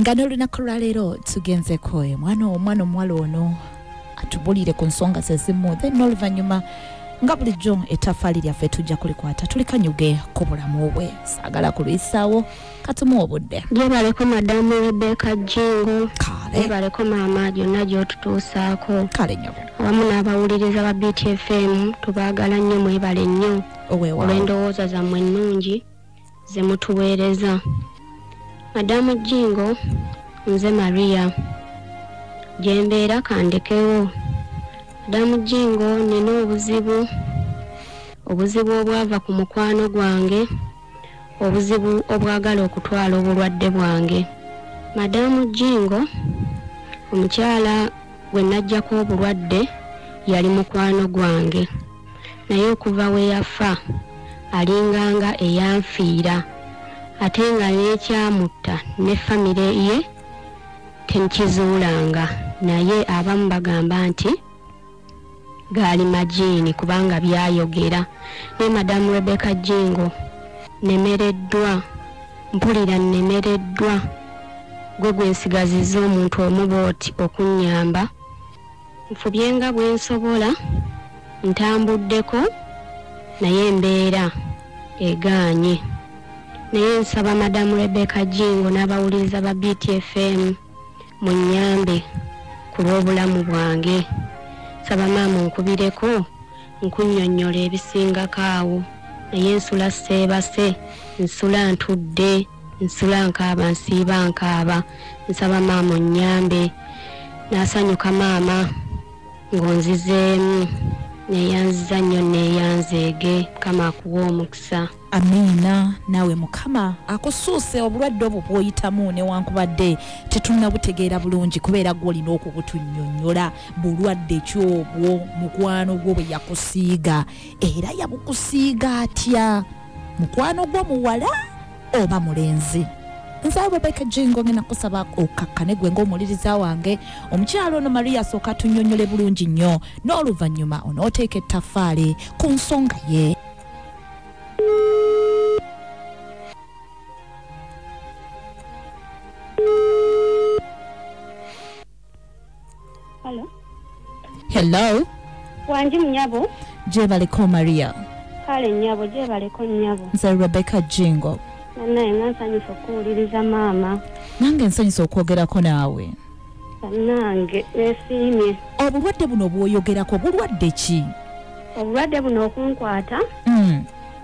Nga n'olunaku lwaleero tugenzeko omwana omuwala ono atubulire ku nsonga ze zimu, then n'oluvannyuma nga bulijjo ettaffaali lyaffe tujja kulikwata tulikanyuge ku bulamu bwe. Saagala kuluyisaawo, katumuwa obudde. Gyebaleko Madamu Rebecca Jingo, gyebaleko maama gyonna gy'otutuusaako. Kale nnyabo. Awamu n'abawuliriza ba BTFM tubaagala nnyo, mwebale nnyo olw'endowooza zammwe ennungi ze mutuweereza. Madamu Jingo, nze Maria gye mbeera kandekewo. Madamu Jingo, nina obuzibu obwava ku mukwano gwange, obuzibu obwagala okutwala obulwadde bwange. Madamu Jingo, omukyala gwe najjako obulwadde yali mukwano gwange, naye okuva we yafa alinganga eyanfiira, ate nga n'ekyamutta ne famire ye tenkizuulanga, naye abamu bagamba nti gaali majiini kubanga byayogera. Ne Madamu Rebecca Jingo, nemereddwa, mpulira nemereddwa, gwe gwe nsigazizza omuntu omu bw'oti okunnyamba. Nfubye nga bwe nsobola, ntambuddeko, naye embeera egaanye. Naye nsaba Madamu Rebecca Jingo n'abawuliriza ba BTFM munnyambe ku lw'obulamu bwange. Nsaba maama onkubireko nkunnyonnyola ebisingako awo, naye nsula seebase, nsula ntudde, nsula nkaaba, nsiiba nkaaba. Nsaba maama onnyambe. Naasanyuka maama ng'onzizeemu, neeyanziza nnyo, neeyanzeege. Mukama akuwa omukisa. Amiina. Naawe Mukama akusuuse obulwadde obwo bw'oyitamu, newankubadde tetunnabutegeera bulungi, kubeera gw'olina okubutunnyonnyola. Bulwadde ki obwo mukwano gwo bwe yakusiiga, era yabukusiiga atya? Mukwano gwo muwala oba mulenzi? Nze Rebecca Jingo ngenda kusaba okakkane gwe ng'omuwuliriza wange. Omukyala ono Maria asooka atunnyonnyole bulungi nnyo, n'oluvannyuma onooteeka ettaffaali ku nsonga ye. Hello. Hello. Wangi nnyabo. Gyebaleko Maria. Kale nnyabo, gyebaleko nnyabo. Nze Rebecca Jingo. Naye nga nsanyusa okuwuliriza maama. Nange nsanyusa okwogerako naawe. Nange neesiimye. Obulwadde buno bw'oyogerako bulwadde ki? Obulwadde buno okunkwata,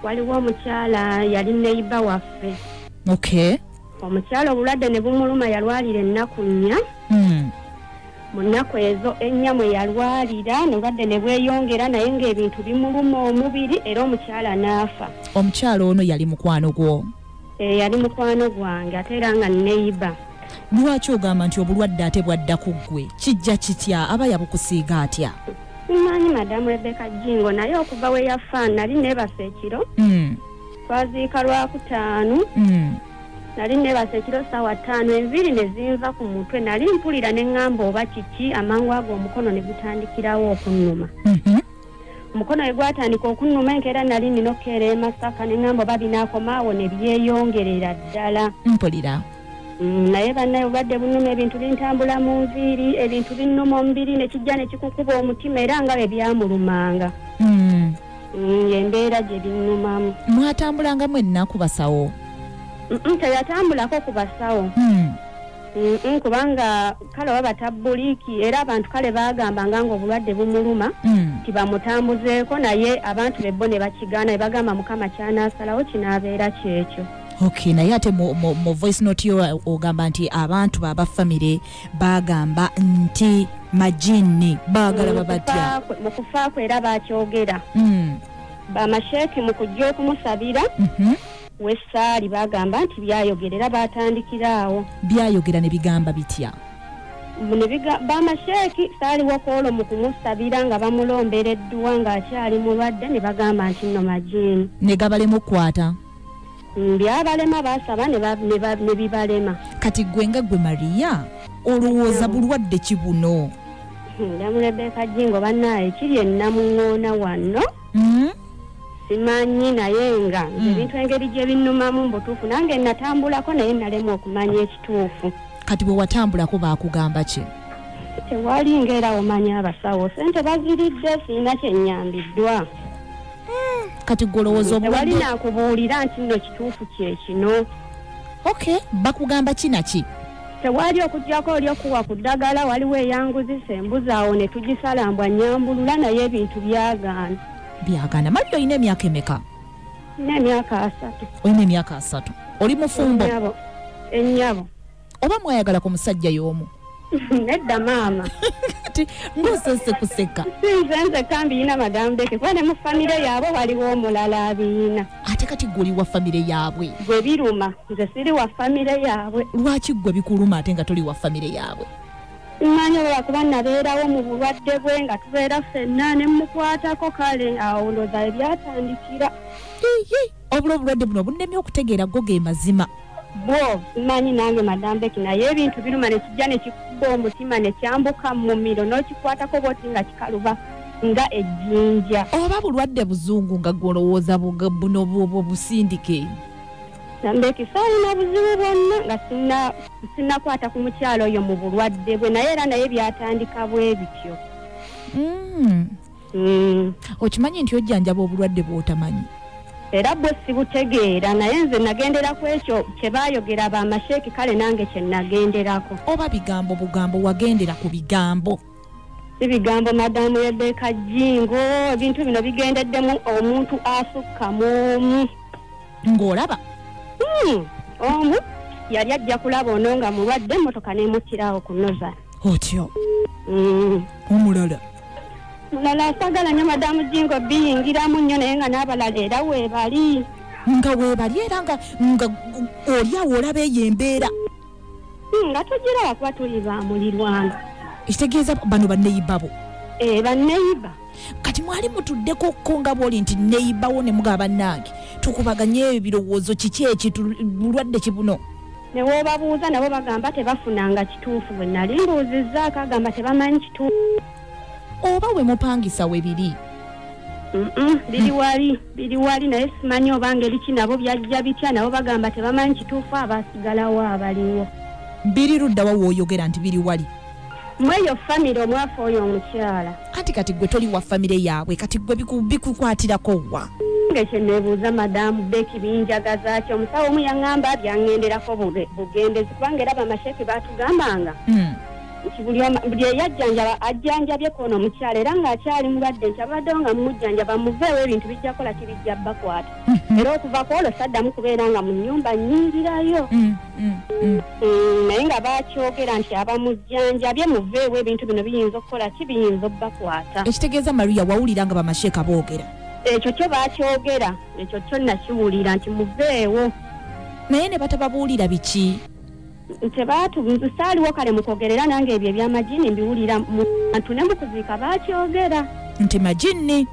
waliwo omukyala yali neighbor waffe. Okay. Omukyala obulwadde ne bumuluma, yalwalira ennaku 4. Mu nnaku ezo 4 mwe yalwalira, n'obulwadde ne bweyongera, naye ng'ebintu bimuluma omubiri, era omukyala n'afa. Omukyala ono yali mukwano gwo? Yali mukwano gwange, ate era nga neighbor. Lwaki ogamba nti obulwadde ate bwadda ku ggwe? Kijja kitya? Aba yabukusiiga atya? Simanyi Madamu Rebecca Jingo, naye okuva we yafa nali neebase ekiro. Twaziika Lwakutaano. Nali neebase ekiro ssaawa 5, enviiri ne zinva ku mutwe, nali mpulira ne ŋŋamba oba kiki, amangu ago omukono ne gutandikirawo okunnuma. Omukono we gwatandika okunnuma, enkeera nali nina okukeera e Masaka, ne ŋŋamba oba binaakomaawo, ne byeyongerera ddala. Mpulira. Naye bannaye obulwadde bunnuma, ebintu bintambula mu nviiri, ebintu binnuma omubiri, ne kijja ne kikukuba omutima, era nga bwe byamulumanga. Embeera gye binnumamu. Mwatambulangamu ennaku basawo? Teyatambulako ku basawo. Kubanga kale oba batabbuliiki, era abantu kale baagambanga ng'obulwadde bumuluma tibamutambuzeeko, naye abantu be bo ne bakigaana, ne bagamba Mukama ky'anaasalawo kinaabeera kyekyo. Okay, naye ate mu voice note yo ogamba nti abantu baba famire bagamba nti majini baagala babatya. Mu kufa kwe era bakyogera. Bamasheeki mu kujja okumusabira wessaali bagamba nti byayogera, era batandikira awo. Byayogera ne bigamba bitya? Bamasheeki saaliwo kwolwo mu kumusabira nga bamulombera edduwa ng'akyali mulwadde, ne bagamba nti nno majiini. Ne gabalema okukwata? Byabalema, baasaba ne bibalema. Kati gwe nga gwe Maria, olowooza bulwadde ki buno? Madamu Rebecca Jingo, bannaye kiri ennamuŋŋoona wano. Simanyi, naye nga ebintu engeri gye binnumamu mu butuufu, nange natambulako naye nalemwa okumanya ekituufu. Kati bwe watambulako baakugamba ki? Tewali, ng'era omanya abasawo sente baziridde, sirina kyennyambiddwa. Kati gwe olowooza tewali nakubuulira nti nno kituufu kye kino. Okay, bakugamba ki naki? Tewali, okuggyako oli okuwa ku ddagala, waliwo eyanguzisa embuzi awo ne tugisala mbwa nnyambulula, naye ebintu byagaana. Byagaana. Maria, olina emyaka emeka? Nina emyaka 30. Olina emyaka 30. Oli mufumbo? Ennyabo. Oba mwayagala ku musajja y'omu? Nedda maama. Ng'osoose kuseka. Sinze nzekka mbiyina, Madamu Beke, kuba ne mu famire yaabwe waliwo omulala abiyina. Ate kati gwe oli wa famire yaabwe? Gwe biruma, nze siri wa famire yaabwe. Lwaki gwe bikuluma ate nga toli wa famire yaabwe? Mmanyi oba kuba nabeerawo mu bulwadde bwe nga tubeera ffenna ne mmukwatako, kale awo ndowooza ebyatandikira. Obula obulwadde buno bunnemye okutegeera go ge mazima. Bwo mmanyi nange, Madamu Beki, naye ebintu biruma ne kijja ne kikuba omutima ne kyambuka mu mumiro n'okikwatako bw'oti nga kikaluba nga ejjinja. Oba bulwadde buzungu nga gwe olowooza buno busindike? Nambeki, saalina buzibu bwonna nga sinnakwata ku mukyalo oyo mu bulwadde bwe, naye era naye byatandika bwe bityo. Okimanyi nti ojjanjaba obulwadde bw'otamanyi? Era bwe sibutegeera, naye nze nagendera ku ekyo kye baayogera bamasheeki, kale nange kye nagenderako. Oba bigambo bugambo, wagendera ku bigambo? Si bigambo, Madamu Rebeka Jjingo, ebintu bino bigendeddemu omuntu asukka mu omu. Ng'olaba? Omu yali ajja kulaba ono nga mulwadde, emmotoka n'emuttirawo ku Noza. Otyo? Omulala? Mulala asagala nnyo, Madamu Jjingo, biyingiramu nnyo, naye nga n'abalala era weebali. Nga weebali, era nga oli awo olaba eyo embeera? Nga tugiraba kuba tuli ba mulirwano. Ekitegeeza bano banneyiba bo? Banneyiba. Kati mwali mutuddeko ko nga bw'oli nti neyibawo ne mugaba bannange tukubaganye ebirowoozo, kiki ekitu bulwadde ki buno? Ne woobabuuza nabo bagamba tebafunanga kituufu. Bwe nali mbuuzizzaako agamba tebamanyi kituufu. Oba we mupangisa we biri? Biri wali, biri wali, naye simanyi oba ngeri ki nabo byajja bitya, nabo bagamba tebamanyi kituufu, abasigalawo abaliwo. Biri ludda wa w'oyogera nti biri wali? Mweyo famire omwafa oyo omukyala. Anti kati gwe toli wa famire yaabwe, kati gwe bikukwatirako wa? Nge kye neebuuza, Madamu Beki, binjagaza ki? Omusawo omu yaŋŋamba byaŋŋenderako bugendezi, kubanga era bamasheeki baatugambanga nti buli eyajjanjaba ajjanjabye kwono omukyala era ng'akyali mulwadde, nti abaddewo nga mumujjanjaba muveewo, ebintu bijja kukola ki, bijja bakwata. Era okuva ku olwo saddamu kubeera nga mu nnyumba nnyingirayo. Naye nga baakyogera nti abamujjanjabye muveewo, ebintu bino biyinza okukola ki, biyinza obbakwata. Ekitegeeza Maria wawulira nga bamasheeka boogera? Ekyo kyo baakyogera, ekyo kyo nakiwulira nti muveewo. Naye ne batababuulira biki? Tebaatu, saaliwo kale mukogerera, nange ebyo ebyamajini mbiwulira mu bantu, ne mu kuziika baakyogera. Nti majini?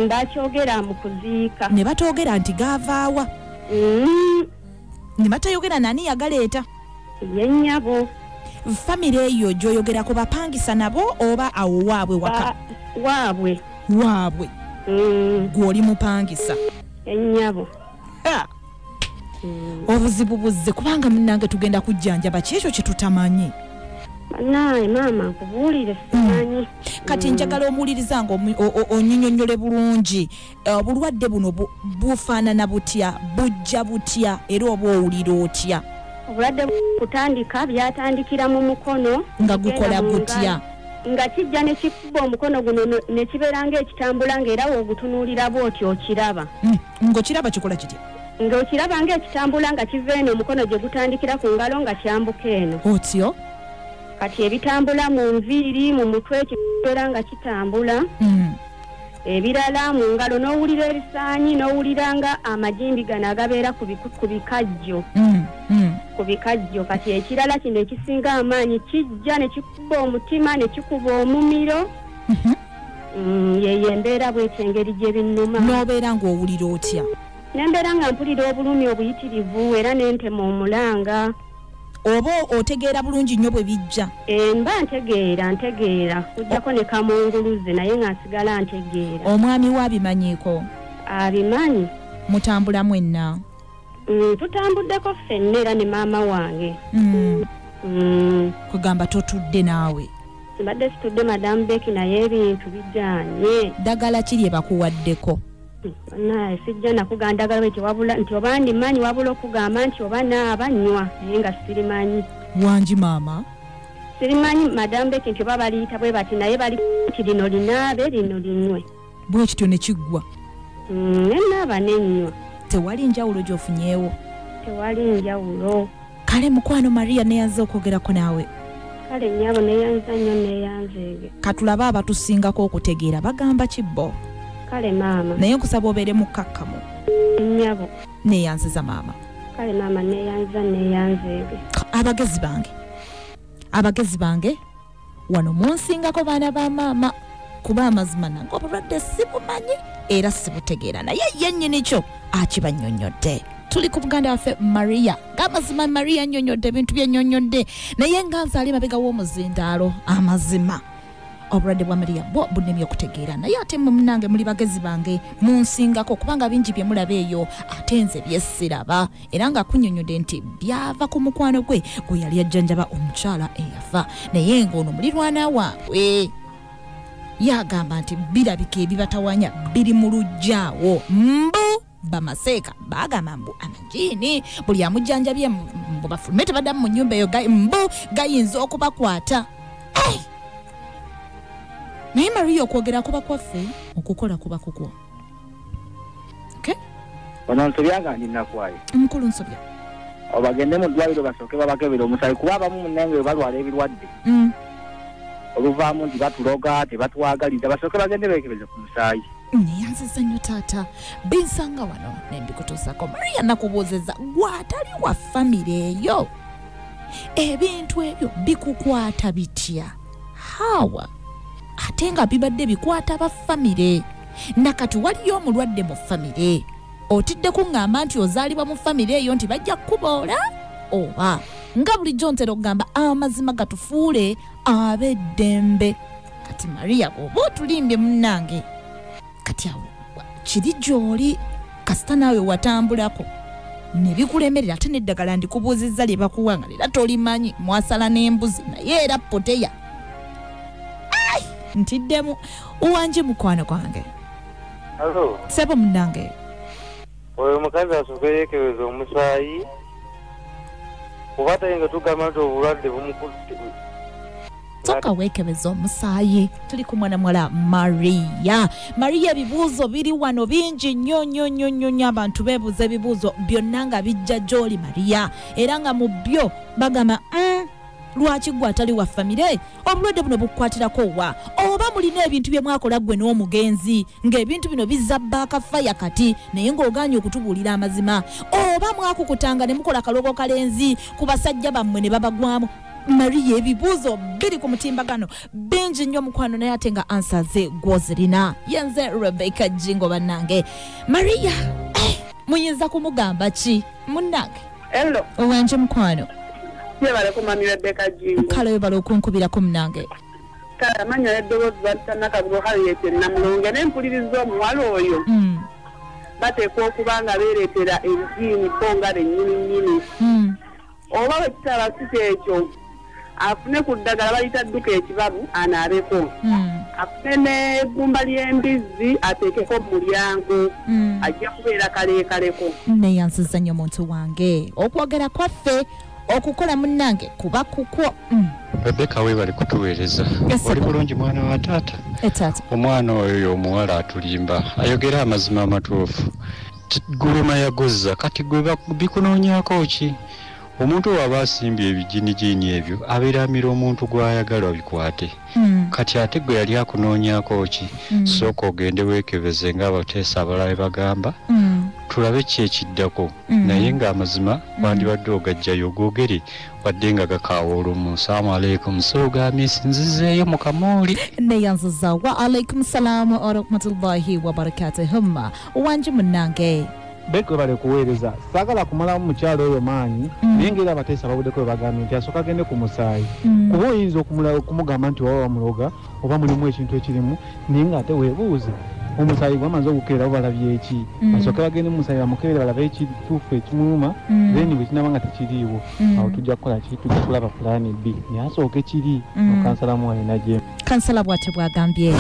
Baakyogera mu kuziika. Ne batoogera nti gaavaawa? Ne batayogera nani yagaleeta? Ye nnyabo. Famire eyo gy'oyogerako bapangisa nabo oba awo waabwe waka? Waabwe. Waabwe. Gwe oli mupangisa? Ennyabo. Obuzibu buzze kubanga munnange tugenda kujjanjaba ki ekyo kye tutamanyi. Bannaaye maama nkubuulire, simanyi. Kati njagala omuwuliriza nga onnyinyonnyole bulungi, obulwadde buno bufaanana butya, bujja butya, era oba owulira otya? Obulwadde kutandika byatandikira mu mukono. Nga gukola gutya? Nga kijja ne kikuba omukono guno ne kibeera ng'ekitambula, ng'era w'ogutunuulira bw'otyo okiraba. Ng'okiraba kikola kitya? Ng'okiraba ng'ekitambula nga kiva eno omukono gye gutandikira ku ngalo nga kyambuka eno. Otyo? Kati ebitambula mu nviiri, mu mutwe kibeera nga kitambula. Ebirala mu ngalo n'owulira ebisaanyi, n'owulira nga amagimbi gano agabeera ku bikajjo. Ku bikajjo. Kati ekirala kino ekisinga amaanyi kijja ne kikuba omutima ne kikuba omumiro. Yeyo embeera bwetyo engeri gye binnuma. N'obeera ng'owulira otya? Nembeera nga mpulira obulumi obuyitirivu era nentema omulanga. Oba otegeera bulungi nnyo bwe bijja? Mba ntegeera, kujjako ne kamunguluze, naye nga nsigala ntegeera. Omwami we abimanyiiko? Abimanyi. Mutambula mwenna? Tutambuddeko ffenna era ne maama wange. Kugamba totudde naawe. Mbadde situdde Madam Becky, naye ebintu bigaanye. Ddagala ki lye bakuwaddeko? Naye sijja nakugamba ddagala bweti, wabula nti oba ndimanyi, wabula okugamba nti oba naaba nnywa, naye nga sirimanyi. Wangi maama? Sirimanyi Madam Becky nti oba baliyita bwe bati, naye bali nti lino linaabe, lino linywe. Bwe kityo ne kiggwa? Ne naaba ne nnywa. Tewali njawulo gy'ofunyeewo? Tewali njawulo. Kale mukwano Maria, neyanze okwogerako naawe. Kale nnyabo, neyanza nnyo, neyanzeege. Katulabe abatusingako okutegeera bagamba ki bo. Kale maama. Naye nkusaba obeere mukkakkamu. Nnyabo. Neyanziza maama. Kale maama, neyanza, neyanzeege. Abagezi bange, abagezi bange wano munsingako baana ba maama, kuba amazima nange obulwadde sibumanyi era sibutegeera, naye ye nnyini kyo akibannyonnyodde. Tuli ku muganda waffe Maria. Ng'amazima Maria annyonnyodde ebintu byennyonnyodde, naye nga nze ali mabega w'omuzindaalo, amazima obulwadde bwa Maria bwo bunnemye okutegeera. Naye ate mmwe munnange muli bagezi bange, munsingako, kubanga bingi bye mulaba eyo ate nze bye siraba. Era nga kunnyonnyodde nti byava ku mukwano gwe gwe yali ajjanjaba omukyala eyafa, naye ng'ono mulirwana waabwe yagamba nti birabika ebibatawanya biri mu luggya awo. Mbu bamaseeka bagamba mbu amajiini buli amujjanjabye mbu bafulume tebaddamu mu nnyumba eyo, mbu gayinza okubakwata. Naye Maria, okwogera kuba kwaffe, okukola kuba kukwo. Okay? Ono Nsobya nga ndi Nakwayo. Mukulu Nsobya. Bagende mu ddwaliro basooke babakebere omusaayi, kuba abamu munnange bwe balwala ebirwadde oluvaamu nti batuloga, tebatwagaliza, basooke bagende beekebeze ku musaayi. Neyanziza nnyo taata, binsanga wano ne mbikutuusako. Maria, nakubuuzizza gwe atali wa famire eyo, ebintu ebyo bikukwata bitya? Hawa ate nga bibadde bikwata ba famire, nakati waliyo omulwadde mu famire, otidde kuŋŋamba nti ozaalibwa mu famire eyo nti bajja kukuboola? Oba nga bulijjo ntera okugamba amazima gatufuule ab'eddembe. Kati Maria, bw'oba otulimbye munnange, kati awo kiri gy'oli, kasita naawe watambulako ne bikulemerera, ate n'eddagala ndikubuuzizza lye bakuwa nga leera tolimanyi, mwasala n'embuzi, naye era poteya. Ntiddemu. Uwanje mukwano gwange. Alo. Sebo munnange. Oyo omukazi asooke yeekebeza omusaayi, kuba tayinza tugamba nti obulwadde bumukutte. Soka weekebeza omusaayi. Tuli ku mwana muwala Maria. Maria, ebibuuzo biri wano bingi nnyo nnyo nnyo nnyo nnyo, abantu beebuuza ebibuuzo byonna nga bijja gy'oli Maria, era nga mu byo bagamba lwaki gwe atali wa famire obulwadde buno bukukwatirako wa? Oba mulina ebintu bye mwakola ggwe n'omugenzi ng'ebintu bino bizza baakafaya kati, naye ng'ogaanye okutubuulira amazima? Oba mwakukutanga ne mukola kalogo kalenzi ku basajja bammwe ne babagwamu? Maria, ebibuuzo biri ku mutimbagano bingi nnyo mukwano, naye ate nga ansa ze gw'ozirina. Yenze Rebecca Jingo bannange. Maria, muyinza kumugamba ki munnange? Hello. Owanje mukwano. Yebaleko mami Rebecca Jingo. Kale webale okunkubirako munnange. Kale amanya eddoboozi batanakabulo Harriet Namulonge, ne mpuliriza omuwala oyo. Bateekwa okuba nga beereetera ebijiini bo nga bennyini nnyini. Oba bwe kitaba si kyekyo, afune ku ddagala bayita dduka ekibabu anaabeko. Afune n'eggumba ly'embizzi ateekeko mu mulyango, ajja kubeera kaleekaleko. Neyanziza nnyo muntu wange. Okwogera kwaffe, okukola munnange kuba kukwo. Rebecca, weebale kutuweereza. Oli bulungi mwana wa taata? Taata. Omwana oyo omuwala atulimba, ayogera amazima amatuufu. Guluma yagozza, kati gwe bikunoonyaako ki? Omuntu waba asimbye ebijinijiini ebyo abeera amira omuntu gw'ayagala abikwate. Kati ate gwe yali akunoonyaako ki? Sooka ogende weekebeze ng'abateesa abalala bwe bagamba, tulabe ki ekiddako. Naye ng'amazima wandibadde ogajjayo ogoogere, wadde nga gakaawa olumu. Salaamu aleikum. Soogamisi nzizeeyo mu kamooli. Neyanziza. Wa alaikum salaamu wa rahmatullahi wa barakatuhumma. Wanje munnange. Beko webale kuweereza. Saagala kumalamu mukyalo oyo maanyi, naye ngeri abateesa babuddeko bwe bagambye nti asooka agende ku musaayi. Kuba oyinza okumugamba nti oba wamuloga oba mulimu ekintu ekirimu, naye ng'ate weebuuze Omusaayi gwamaze okukeera balabye eki? Basooke bagende mu musaayi bamukebere balabe ekituufu ekimuluma, then bwe kinaaba nga tekiriiwo, awo tujja kukola ki? Tujja kulaba pulaani B, naye asooke kiri. Okansala muwalina gye Kansala bw'atyo bw'agambye.